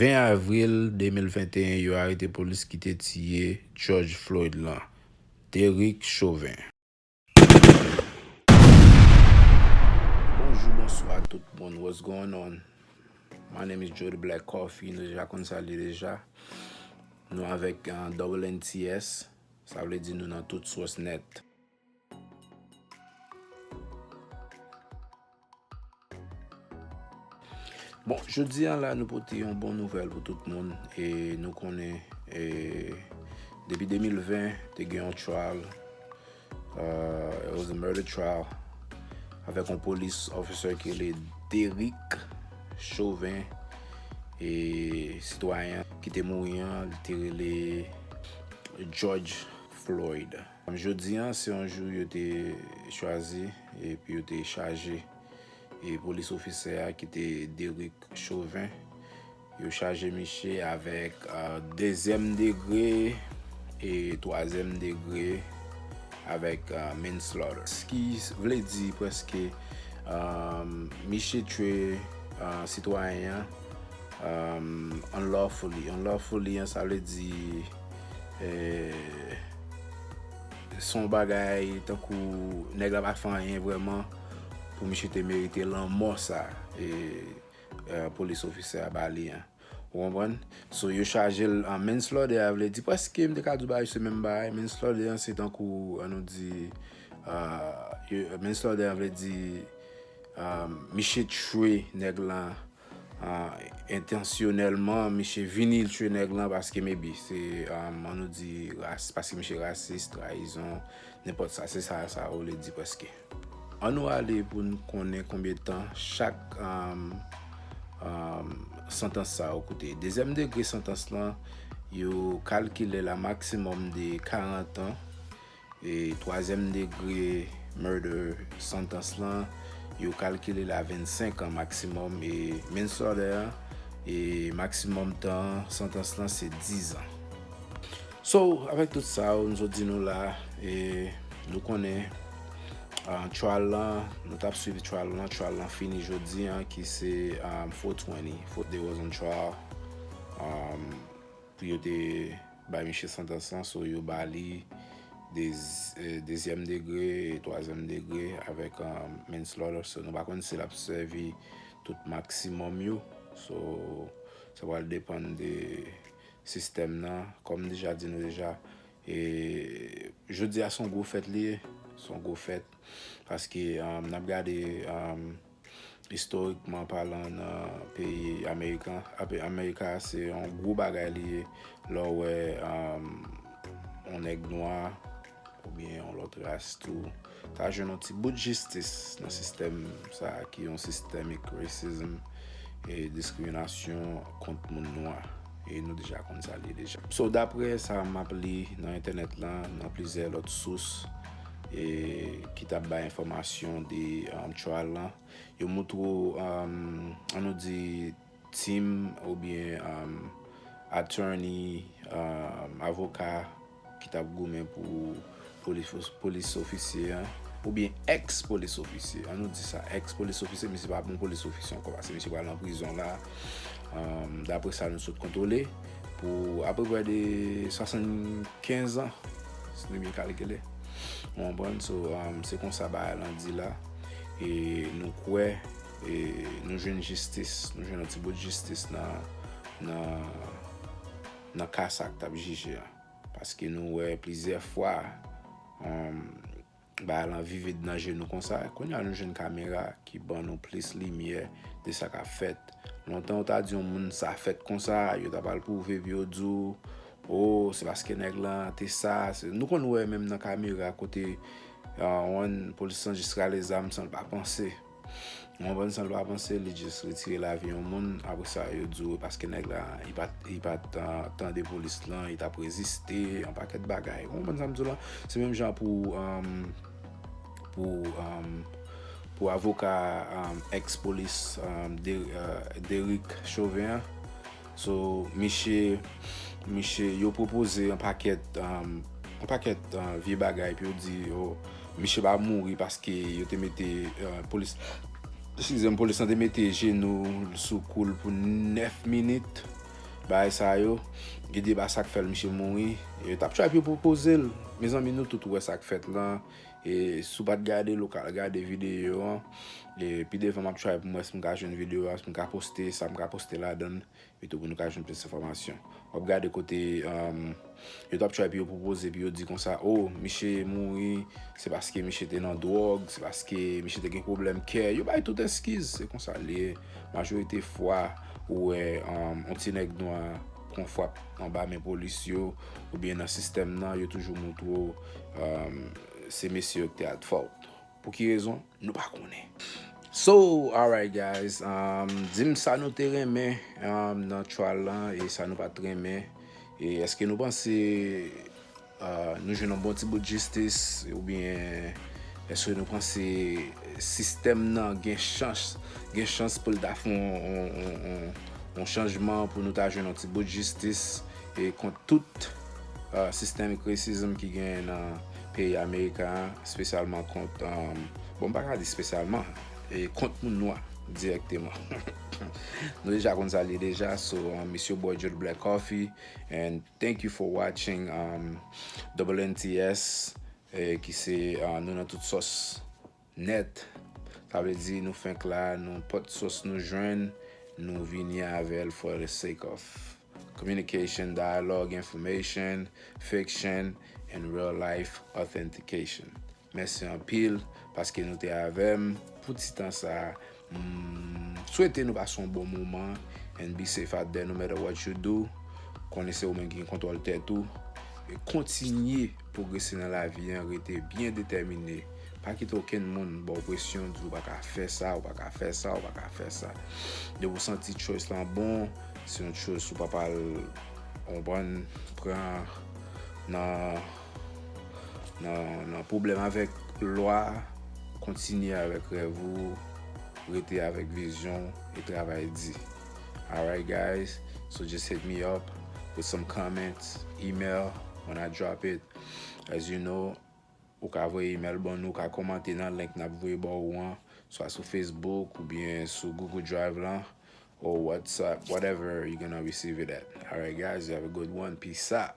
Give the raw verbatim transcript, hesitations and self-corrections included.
Ven avril de mil venteyen, yo arete polis ki te tiye George Floyd lan, Derek Chauvin. Bonjou, bonswa tout moun. What's going on? My name is Joe the Black Coffee. Nou deja konn sa li deja. Nou avèk uh, double N T S. Sa vle di nou nan tout sòs nèt. Bon, jodi a la, nou pote yon bon nouvèl pou tout moun. E nou konnen, e, depi de mil ven, te gen yon trial. Uh, it was a murder trial. Avèk yon police officer ki rele Derek Chauvin. E sitwayen ki te mouri an, li te rele George Floyd. Jodi a, se yon jou yo te chwazi epi yo te chaje e polis ofisè a ki te Derek Chauvin. Yo chaje misye avèk uh, dezyèm degre e twazyèm degre avèk uh, manslaughter. Ki vle di prèske um, misye tchwe uh, sitwayen an um, unlawfully. Unlawfully an sa vle di eh, se yon bagay tankou nèg la pa fè anyen vrèman pou misye te merite lanmò sa e, e polis ofisè a ba li an. Ou konprann? So yo chaje l an manslaughter a vle di prèske m te ka di w bagay se menm bagay. Manslaughter an se tankou an nou di uh, manslaughter a vle di um, misye tchwe nèg lan uh, entansyonèlman misye vini l tchwe nèg lan paske maybe se um, an nou di ras paske misye rasis, trayizon, nenpòt sa se sa sa ou le di prèske. An nou ale pou n konnen konbyen tan chak um, um, santans sa yo koute. Dezyèm degre santans lan yo kalkile la maksimòm de karant an. E twazyèm degre murder santans lan yo kalkile la vennsenk an maksimòm e manslaughter an e maksimòm tan santans lan se diz an. So avèk tout sa nou sot di nou la e nou konnen uh, trial lan nou t ap swiv trial lan trial lan fini jodi an ki se um, four twenty four day was on trial um, pou yo te bay misye santans lan so yo ba li dezyèm degre e twazyèm degre avèk manslaughter so nou pa konn si l ap sèvi tout maksimòm yo so sa pral depann de sistèm nan kòm m deja di nou deja e jodi a se yon gwo fèt li ye se yon gwo fèt paske n ap gade istorikman palan nan peyi amerikan amerika se yon gwo bagay li ye lè w wè yon nèg nwa oubyen yon lòt ras tou ta jwenn yon ti bout jistis nan sistèm sa ki yon sistemik racism e diskriminasyon kont moun nwa e nou deja konn sa li deja so dapre sa m ap li nan entènèt lan nan plizyè lòt sous e ki t ap bay enfòmasyon de um, trial lan yo moutre w um, an nou di team oubyen um, attorney um, avoka ki t ap goumen pou polis ofisye an oubyen ex polis ofisye an nou di sa ex polis ofisye misye pa bon polis ofisye ankò paske misye pral nan prizon la um, dapre sa nou sot kontwole pou apeprè de swasannkenz an si nou byen kalkile ou konprann so um, se konsa bagay lan di la e nou kwè e nou jwenn jistis nou jwenn yon ti bout jistis nan nan nan ka sa k t ap jije an paske nou wè plizyè fwa um, bagay lan vivid nan je nou konsa kounye a nou jwenn kamera ki ban nou plis limyè de sa k ap fèt lontan yo ta di yon moun sa fèt konsa yo ta pral pwouve epi yo di w o se paske nèg lan te sa nou konn wè menm nan kamera kote yon polis lan jis rale zam san l pa panse Yon bann san l pa panse, li jis retire lavi yon moun. Apre sa, yo di w paske nèg la, li pa t, li pa t tande polis lan, li t ap reziste, yon pakèt bagay. Ou konprann sa m di w la? Se menm jan pou, um, pou, um, pou avoka um, ex polis um, De, uh, Derek Chauvin an. So, misye, misye, yo pwopoze yon pakèt, um, yon pakèt uh, vye bagay, epi yo di, oh, misye pa mouri paske yo te mete uh, polis, eskize m, polis lan te mete jenou l sou kou l pou nèf minit. Bagay sa yo, e de ba sa k fè l misye mouri. E yo t ap try pou yo pwopoze l. Mezanmi, nou tout wè sa k fèt lan. E si w pa t gade l, ou ka al gade videyo an. E pi devan, m ap try pou m wè si m ka jwenn videyo a, si m ka poste sa m ka poste ladan l. Pito pou nou ka jwenn plis enfòmasyon. W ap gade kote, um, yo t ap try pou yo pwopoze, pou yo di konsa, o, misye mouri, se paske misye te nan dwòg, se paske misye te gen pwoblèm kè. Yo bay tout eskiz, se konsa l ye. Majorite fwa, ou wè, um, yon ti nèg nwa pran frap anba men polis yo, oubyen nan sistèm nan, yo toujou montre w, um, se mesye yo ki te at fault. Pou ki rezon? Nou pa konnen. So, alright guys, um, di m sa nou te renmen, um, nan trial lan e sa nou pa t renmen. E èske nou panse, uh, nou jwenn yon bon ti bout jistis, oubyen èske nou panse sistèm nan gen chans, gen chans pou l ta fè yon, yon, yon, yon, yon chanjman pou nou ta jwenn yon ti bout jistis e kont tout, uh, sistèm racism ki genyen nan peyi Amerika a, espesyalman kont, um, bon, m pa ka di espesyalman, e kont moun nwa dirèkteman. Nou deja konn sa l ye deja, so, um, it's your boy Joe the Black Coffee, and thank you for watching, um, Double N T S, eh, ki se, uh, nou nan tout sòs nèt. Sa vle di nou fenk la, nou, nenpòt sòs nou jwenn, nou vini avè l for the sake of communication, dialogue, information, fiction, and real life authentication. Mèsi anpil paske nou te avè m pou ti tan sa a. M swete nou pase yon bon moman, and be safe out there no matter what you do. Konnen se ou menm ki gen kontwòl tèt ou. E kontinye pwogrese nan lavi an, rete byen detèmine. Pa kite okenn moun ba w presyon, di w pa ka fè sa, ou pa ka fè sa, ou pa ka fè sa. Depi w santi choice lan bon, se yon choice ou pa pral, w konprann, pran nan, nan, nan pwoblèm avèk lwa, kontinye avèk rèv ou, rete avèk vizyon e travay di. Alright guys, so just hit me up with some comments, email when I drop it. As you know, ou ka voye email ban nou, ou ka kòmante nan link n ap voye ba ou an, swa sou Facebook oubyen sou Google Drive lan, or WhatsApp, whatever you're gonna receive it at. Alright guys, you have a good one. Peace out.